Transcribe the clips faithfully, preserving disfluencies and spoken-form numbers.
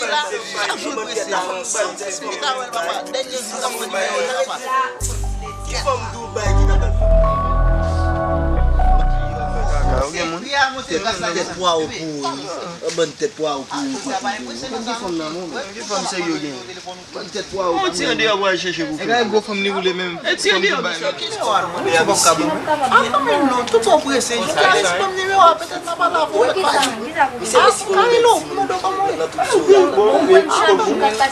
prese la, chak jou l prese. Li ta wè l, papa. Dènye jou, l ap pran nimewo l, papa. Ki fòm Dubai ki nan bèl fòm? Tèt pwawo pouri. Yon bann tèt pwawo pouri. Ki fòm nan, mon? Ki fòm serye w gen? Yon ti andeyò pou al chèche pou fè. E gade gwo fanm li woule menm. E ti andeyò ki sòti. Apa menm non, tout sa w prese. Jodi a, si ban m nimewo a, petèt m ap pale avè w, mèt Fadi. Ah, m ka rele w pou mande w kòman w ye.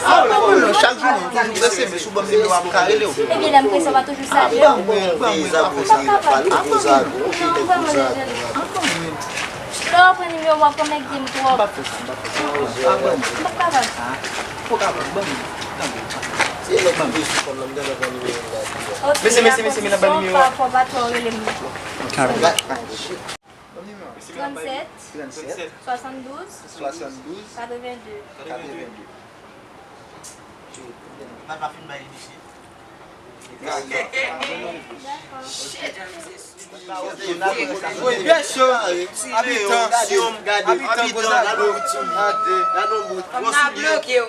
Apa menm non, chak jou non, toujou prese, men si w ban m nimewo a, m ka rele w. Ebyen, lè m prese, w pa toujou salye m? Ban m, ban m, ban m. Apa menm. Lè w pran nimewo m, w ap pran nèg di m twòp. M p ap fè sa, m p ap fè sa. M p ap fè sa. M p ap kapab. Ou kapab, ban m. Tanpri. Se lè m ap sou fòn nan, m gentan pran nimewo m la. Ok, mesye, mesye, mesye, men n ap bay nimewo a. Fò pa twò rele m. Tranntsèt, tranntsèt, swasanndouz, swasanndouz, katrevendde. Katrevendde. N ap pa fin bay li, mesye. Byen cho, abitan, abitan Gozaglo. N ap bloke w.